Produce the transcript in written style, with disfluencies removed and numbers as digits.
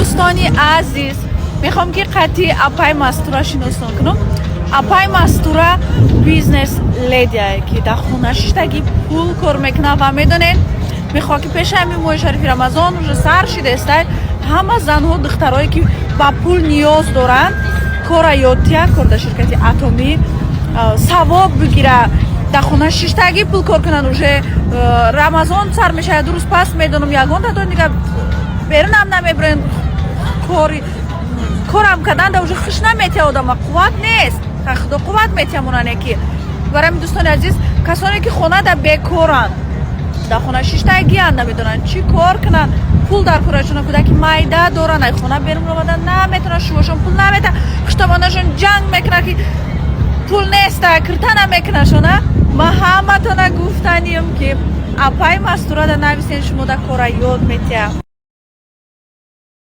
Дӯстони азиз, мехоҳам, ки қати апай Мастура шиносон кунам. Апай Мастура бизнес леди я, ки дар хона шиштагӣ пул кор мекунад. Ва медонед, мехоҳам, ки пеши ҳамин моҳи шарифи Рамазон уже сар шидестай, ҳама занҳо, духтарое, ки ба пул ниёз доранд, кора ёдтия, кор дар ширкати Атомӣ савоб бигира, дар хона шиштагӣ пул кор кунанд. Уже Рамазон сар мешавад, 2 рӯз пас, медонам, ягон дадон дига берунам намебурен. Кори корам кардан да уже хуш наметия, одама қувват нест. Худо қувват метия монане ки. Барои ҳамин, дӯстони азиз, касоне ки хона да бекоранд, дар хона шиштагианд, намедонанд чӣ кор кунанд, пул дар корашона, кӯдаки майда доранд, ай хона берун омадан наметавонанд, шувошон пул наметавон, хуштомонашон ҷанг мекунанд, ки пул неста, кирта намекунашона, ман ҳаматона гуфтаним, ки апай Мастурада нависен, шумо да кора ёд метия.